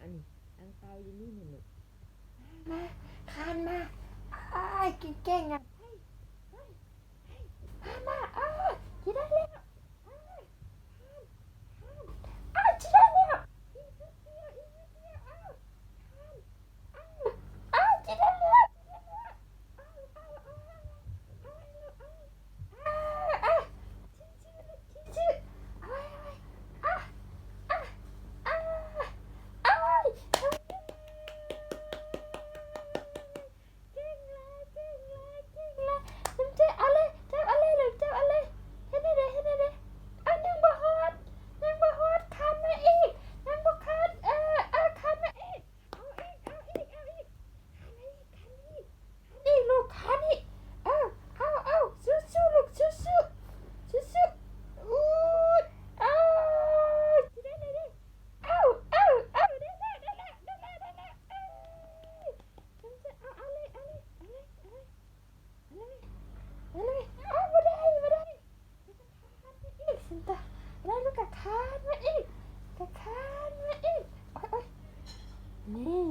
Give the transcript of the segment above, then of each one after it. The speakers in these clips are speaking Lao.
ອັນນີ້ ອັງເປົາຢູ່ນີ້ແມ່ນລູກ. ມາ ຄານມາ. ອ້າຍ ເກັ່ງໆ ອະ. ມາ ມາ ອ້າຍ ຊິໄດ້ແລ້ວ. ອ້າຍ ຄານ ຄານ. ອ້າຍ ຊິໄດ້ແລ້ວ. ອີກນິດດຽວ ອີກນິດດຽວ. ອ້າຍ ຄານ. ອ້າຍ ອ້າຍ ຊິໄດ້ແລ້ວ ຊິໄດ້ແລ້ວ. ອ້າຍ ອ້າຍ ອ້າຍ ອ້າຍ ອ້າຍ ອ້າຍ ອ້າຍ. ເກັ່ງຫຼາຍ ເກັ່ງຫຼາຍ ເກັ່ງຫຼາຍ. ເຈັບ ເອົາເລີຍ ເຈັບ ເອົາເລີຍລູກ ເຈັບ ເອົາເລີຍ. ເຮັດແນວໃດ ເຮັດແນວໃດ? ເອົາ ຍັງບໍ່ຮອດ ຍັງບໍ່ຮອດ. ຄານມາອີກ ຍັງບໍ່ຄານ. ເອີ ເອີ ຄານມາອີກ. ເອົາອີກ ເອົາອີກ ເອົາອີກ. ຄານມາອີກ ຄານມາອີກ ຄານອີກລູກ ຄານອີກ. ເອົາ ເອົາ ເອົາ ສູ້ໆ ລູກ ສູ້ໆ ສູ້ໆ. ອູ້ຍ ເອົາ ຊິໄດ້ແລ້ວເດ້. ເອົາ ເອົາ ເອົາ ໄດ້ແລ້ວ ໄດ້ແລ້ວ ໄດ້ແລ້ວ ໄດ້ແລ້ວ. ເອີ ເອົາ ເອົາເລີຍ ເອົາເລີຍ ເອົາເລີຍ ເອົາເລີຍ ເອົາເລີຍ. ເອົາ ບໍ່ໄດ້ ບໍ່ໄດ້. ຄານມາອີກ ສັນຕາ. ແລ້ວລູກກະຄານມາອີກ ກະຄານມາອີກ. ໂອ້ຍ ໂອ້ຍ ນີ້.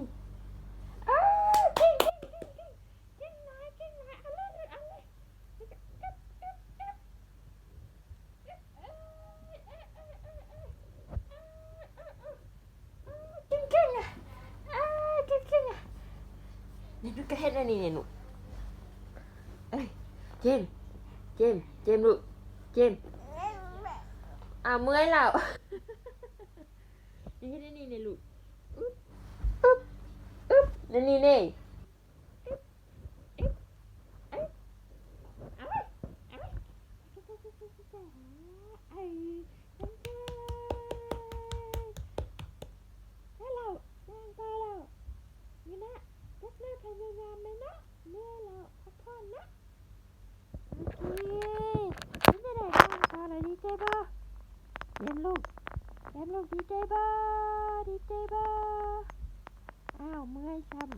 ອ້າວ ເກັ່ງ ເກັ່ງ ເກັ່ງ ເກັ່ງ ເກັ່ງຫຼາຍ ເກັ່ງຫຼາຍ. ເອົາເລີຍ ເອົາເລີຍ. ອຶບ ອຶບ ອຶບ ອຶບ. ເອີຍ ເອີຍ ເອີຍ ເອີຍ ເອີຍ ເອີຍ. ອ້າວ ອ້າວ ອ້າວ ອ້າວ ອ້າວ ເກັ່ງໆ ອະ ອ້າວ ເກັ່ງໆ ອະ. ເນນູກະເຮັດແນວນີ້ເນນູ. ເອີຍ ເຈມ ເຈມ ເຈມລູກ ເຈມ. ອ້າວ ເມື່ອຍແລ້ວ. ເຮັດແນວນີ້ເນລູກ. ອຶບ ອຶບ ອຶບ ແນວນີ້ເນ. ອຶບ ອຶບ ເອົາ ເອົາ ເອົາ ເອົາ ເອົາ. ໄດ້ແລ້ວ ຍ່າງຕໍ່ແລ້ວ. ນີ້ນະ ຈັກໜ້ອຍພະຍາຍາມແມ່ນເນາະ. ເມື່ອຍແລ້ວ ພັກຜ່ອນເນາະ. ໂອເຄ ເປັນຈັ່ງໃດ ຍ່າງຕໍ່ແລ້ວ ດີໃຈບໍ່? ເຈມລູກ ເຈມລູກ ດີໃຈບໍ່? ດີໃຈບໍ່? ອ້າວ ເມື່ອຍຊ້ຳ.